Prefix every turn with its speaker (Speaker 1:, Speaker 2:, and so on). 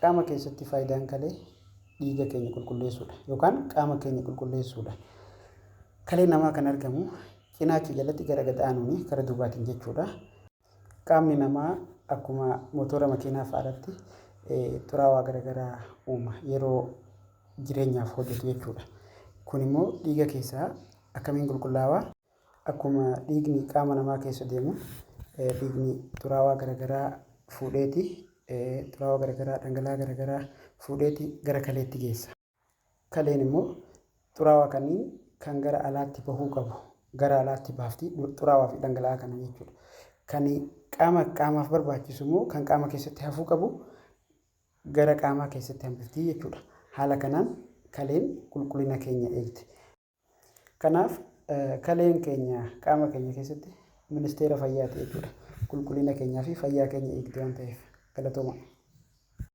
Speaker 1: Qaama keessatti faayidaan kalee dhiiga keenya qulqulleessuudha yookaan qaama keenya qulqulleessuudha. Kaleen namaa kan argamu cinaacha jalatti gara gad aanuuni kara duubaatiin jechuudha. Qaamni namaa akkuma motora makiinaa fa'aarratti xuraawaa garaagaraa uuma yeroo jireenyaaf hojjetu jechuudha. Kun immoo dhiiga keessaa akkamiin qulqullaawaa? Akkuma dhiigni qaama namaa keessa deemu dhiigni xuraawaa garaagaraa fuudheeti xuraawaa garaagaraa dhangala'aa garaagaraa fuudheeti gara kaleetti geessa. Kaleen immoo xuraawaa kanniin kan gara alaatti bahuu qabu gara alaatti baafti xuraawaa fi dhangala'aa kana jechuudha. Kan qaama qaamaaf barbaachisu immoo kan qaama keessatti hafuu qabu gara qaamaa keessatti hambifti jechuudha. Haala kanaan kaleen qulqullina keenya eegdi. Kanaaf kaleen keenya qaama keenya keessatti ministeera fayyaati jechuudha. Qulqullina keenyaa fi fayyaa keenya eegdi waan ta'eef. Galatooma.